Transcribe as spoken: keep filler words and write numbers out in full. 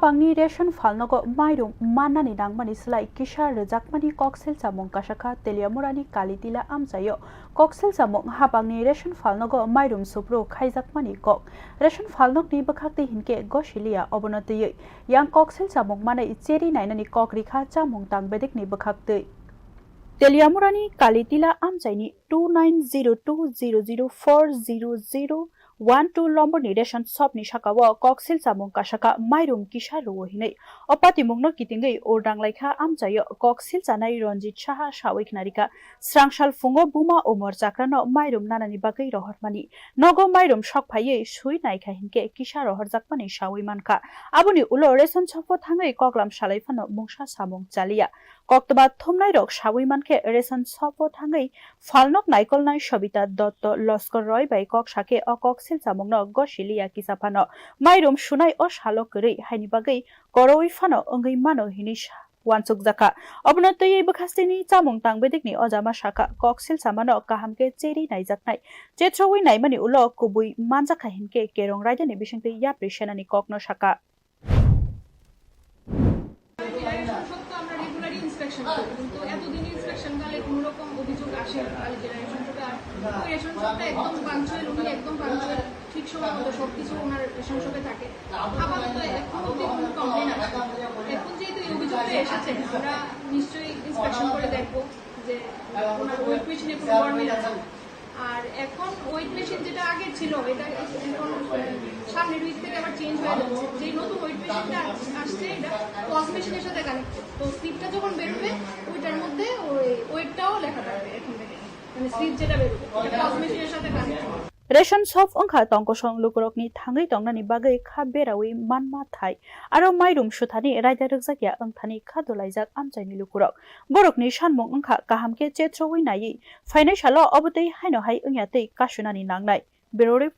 Hapangni ration phalnogo mairum mannani nangmani slai kisa rwjakmani koksil chamung kasakha Teliamurani Kalitila amchaio. Koksil chamung hapangni ration phalnogo mairum supru khaijakmani kok. Ration phalnokni bwkhaktwi hinkhe gosiliya, obono twiwi yang koksil chamung manwi cheri nainani kok rikha chamung tang bedekni bwkhaktwi. Teliamurani Kalitila amchaini two nine zero two zero zero four zero zero one two lomborni ration shopni sakao koksil chamung kasakha mairum kisa rwo hinwi. O patimungno kitingwi urdang laikha amchaio koksil chanai Ranjit Saha sawi khnarikha. Srangsal phungo buma Umar Chakrano mairum nanani bagwi rohormani. Nogo mairum sok phaiwi sui naikha hinkhe kisa rohorjakmani sawi mankha. Aboni ulo ration shop-o thangwi koklam salai phano mungsa samung chaliya. Koktwma thumnairok sawi mankhe ration shop-o thangwi phalnok naikolnai Sobita Dotto Loskor Roy bai kok sakhe o koksil chamungno gosiliya kisa phano. Mairum sunai o salo kwrwi haini bagwi korowi phano wngwi mano hinwi sa-, uansukjakha. Obono twiwi bwkhasteni chamung tang bedekni ojama sakha, koksil chamano kaham khe cheri naijaknai. Chetrowi naimani ulo kubui manjakha hinkhe kerong raidani bisingtwi yapri senani kokno sakha. এরা ration shop তো আমরা রেগুলারই ইন্সপেকশন করি, কিন্তু এতদিন ইন্সপেকশন কালে কোনো রকম অভিযোগ আসে না কালিকা রেশন শপে। আর ওই রেশন শপটা একদম পাঞ্চুয়াল, উনি একদম পাঞ্চুয়াল, ঠিক সময় মতো সব কিছু ওনার রেশন শপে থাকে। আপাতত এখন অবধি কোনো কমপ্লেন আসে না। এখন যেহেতু এই অভিযোগটা এসেছে, আমরা নিশ্চয়ই ইন্সপেকশন করে দেখবো যে ওনার ওয়েট মেশিনে কোনো গরমিল আছে। আর এখন ওয়েট মেশিন যেটা আগে ছিল, এটা এখন সামনের উইক থেকে আবার চেঞ্জ হয়ে যাচ্ছে। যেই নতুন ওয়েট মেশিনটা আসছে, এটা পজ মেশিনের সাথে কানেক্টেড। তো স্লিপটা যখন বেরোবে, ওইটার মধ্যে ওই ওয়েটটাও লেখা থাকবে এখন থেকে, মানে স্লিপ যেটা বেরোবে, এটা পজ মেশিনের সাথে connected. Ration shop wngkha tongkosong lukurokni thangwi tongnani bagwi kha berawi manma thai, aro mairum suthani raida rwkjakya wngthani kha dolaijak amchaini lukurok. Borokni sanmung wngkha kaham khe chetrowi naiwi phainai salo obo tei haino hai wngya tei kasunani nangnai. Bureau Report.